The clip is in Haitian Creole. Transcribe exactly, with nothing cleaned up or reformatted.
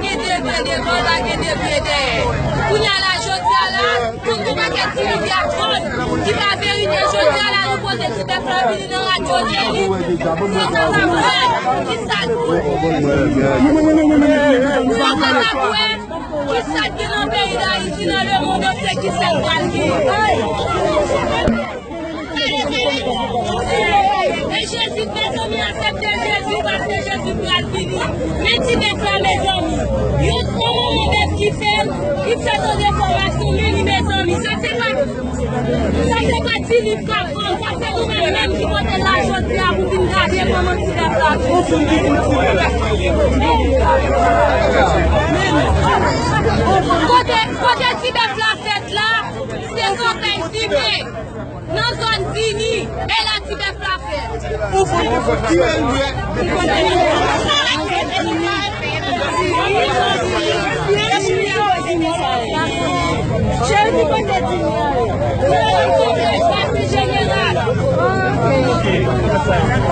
Gen de pye devan, la gen de pye dèyè. Kounye a la, jodi a la, tout yon pakèt ti moun ki ap vann, ki pa verite, jodi a la, nou pote ti bèf la vini nan radyo de li. Sa sa pa kwè, ki sa l pou di. Sa sa pa kwè, ki sa k gen nan peyi Dayiti, nan lemonn antye, ki sa k pral gen. E Jezi, mezanmi, aksepte Jezi, paske Jezi pral vini. Men ti bèf la, mezanmi. Yon, yon manman bèf ki fè, ki fè yon defòmasyon, men li, mezanmi, sa se pa, sa se pa ti liv k ap vann, sa se nou menm menm ki pote l la jodi a pou vin gade kòman ti bèf la vini. Kote, kote ti bèf la fèt la, se Kantèy Simen. Nan zòn Vini, e la ti bèf la fèt. Ou konn ki bèl vre. Cheri, ki kote Vini a ye? Pase jeneral. Ok.